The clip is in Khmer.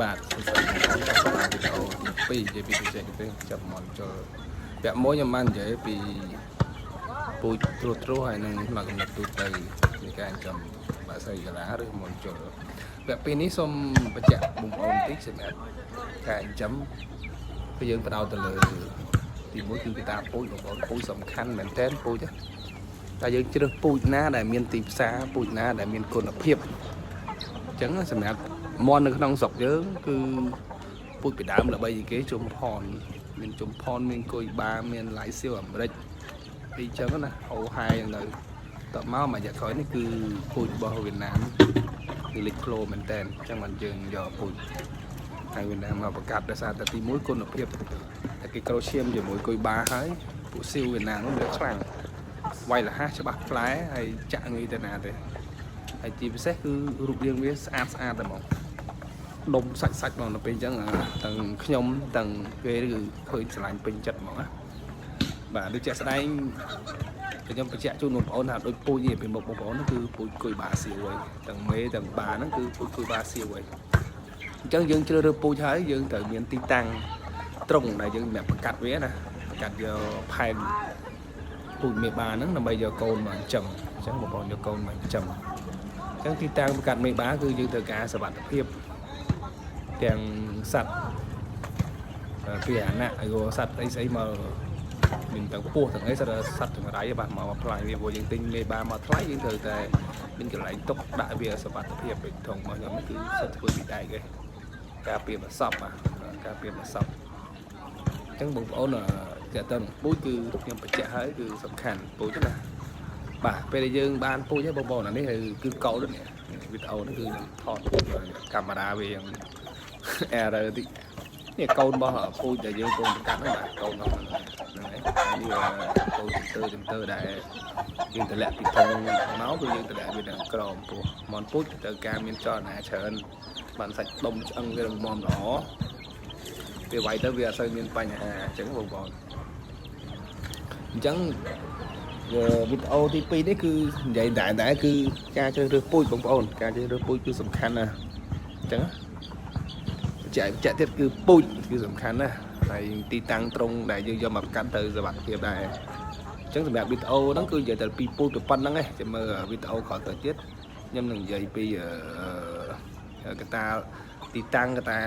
បាទសួស្តីបងប្អូនបាទវីដេអូទី2និយាយពីបច្ចេកទេសចាប់មន់ជុលវគ្គមួយខ្ញុំបាននិយាយពីពូជត្រួសត្រាសហើយនឹងផ្នែកកំណត់ទូទៅនៃការចិញ្ចឹមបក្សីកាឡាឬមន់ជុលវគ្គពីរនេះសូមបញ្ជាក់បងប្អូនបន្តិចសម្រាប់ការចិញ្ចឹមគឺយើងផ្ដោតទៅលើទីមួយគឺកត្តាពូជបងប្អូនពូជសំខាន់មែនតើពូជណាតែយើងជ្រើសពូជណាដែលមានទីផ្សារពូជណាដែលមានគុណភាព អញ្ចឹងសម្រាប់មន់នៅក្នុងស្រុកយើងគឺពូជពីដើមល្បីជាងគេជុំផនមានជុំផនមានគុយបាមានឡៃសៀវអាមេរិកពីអញ្ចឹងណាហូហែយ៉ាងទៅតមកមួយរយៈក្រោយនេះគឺពូជរបស់វៀតណាមគឺលេចធ្លោមែនតើអញ្ចឹងបានយើងយកពូជហើយវៀតណាមមកបង្កាត់ដោយសារតែទីមួយគុណភាពតែគេក្រូឈាមជាមួយគុយបាហើយពួកស៊ីវវៀតណាមនោះវាខ្លាំងវាយលះច្បាស់ផ្លែហើយចាក់ងាយទៅណាទេ ហើយជាពិសេសគឺរូបរាងវាស្អាតស្អាតតែហ្មងដុំសាច់សាច់ហ្មងដល់ពេលអញ្ចឹងអាទាំងខ្ញុំទាំងគេគឺឃើញស្រឡាញ់ពេញចិត្តហ្មងណាបាទដូចជាក់ស្ដែងខ្ញុំបញ្ជាក់ជូនបងប្អូនថាដូចពូជនេះពីមុខបងប្អូនហ្នឹងគឺពូជគុយបាសៀវហើយទាំងមេទាំងបាហ្នឹងគឺពូជគុយបាសៀវហើយអញ្ចឹងយើងជ្រើសរើសពូជហើយយើងត្រូវមានទីតាំងត្រង់ដែលយើងសម្រាប់បង្កាត់វាណាបង្កាត់យកផែនពូជមេបាហ្នឹងដើម្បីយកកូនមកចិញ្ចឹមអញ្ចឹងបងប្អូនយកកូនមកចិញ្ចឹម អញ្ចឹងទីតាំងបង្កាត់មេបាគឺយើងត្រូវការសវត្ថិភាពទាំងសត្វពីអាណាឲ្យសត្វអីស្អីមកមានទាំងពស់ទាំងអីសត្វសត្វចង្រៃបាទមកផ្លាយវាព្រោះយើងទិញមេបាមកថ្លៃយើងត្រូវតែមានកន្លែងទុកដាក់វាសវត្ថិភាពដូចធំរបស់ខ្ញុំគឺសិតធ្វើពីដែកឯងការពារមកសពបាទការពារមកសពអញ្ចឹងបងប្អូនតើតើនឹងពូជគឺខ្ញុំបញ្ជាក់ហើយគឺសំខាន់ពូជណា បាទពេលដែលយើងបានពូជហើយបងប្អូនអានេះគឺកោតនេះវីដេអូនេះគឺខ្ញុំថតកាមេរ៉ាវាយ៉ាង error តិចនេះកូនរបស់ពូជដែលយើងកំពុងបង្កាត់ហ្នឹងបាទកូននោះហ្នឹងហើយនេះកូនចិន្ទើចិន្ទើដែលយើងតម្លាក់ពីធំមកគឺយើងតម្លាក់វាដល់ក្រមពោះមន់ពូជត្រូវការមានចលនាច្រើនបានសាច់ដុំឆ្អឹងវារឹងមាំល្អវាវាយទៅវាអត់សូវមានបញ្ហាអញ្ចឹងបងប្អូនអញ្ចឹង វីដេអូទី2នេះគឺនិយាយតែតែគឺការជ្រើសរើសពូជបងប្អូនការជ្រើសរើសពូជគឺសំខាន់ណាស់អញ្ចឹងបញ្ជាក់បញ្ជាក់ទៀតគឺពូជគឺសំខាន់ណាស់ហើយទីតាំងត្រង់ដែលយើងយកមកប្រកាន់ទៅសុវត្ថិភាពដែរអញ្ចឹងសម្រាប់វីដេអូហ្នឹងគឺនិយាយតែពីពូជទៅប៉ុណ្្នឹងឯងចាំមើលវីដេអូក្រោយៗទៀតខ្ញុំនឹងនិយាយពីកត្តាទីតាំងកត្តា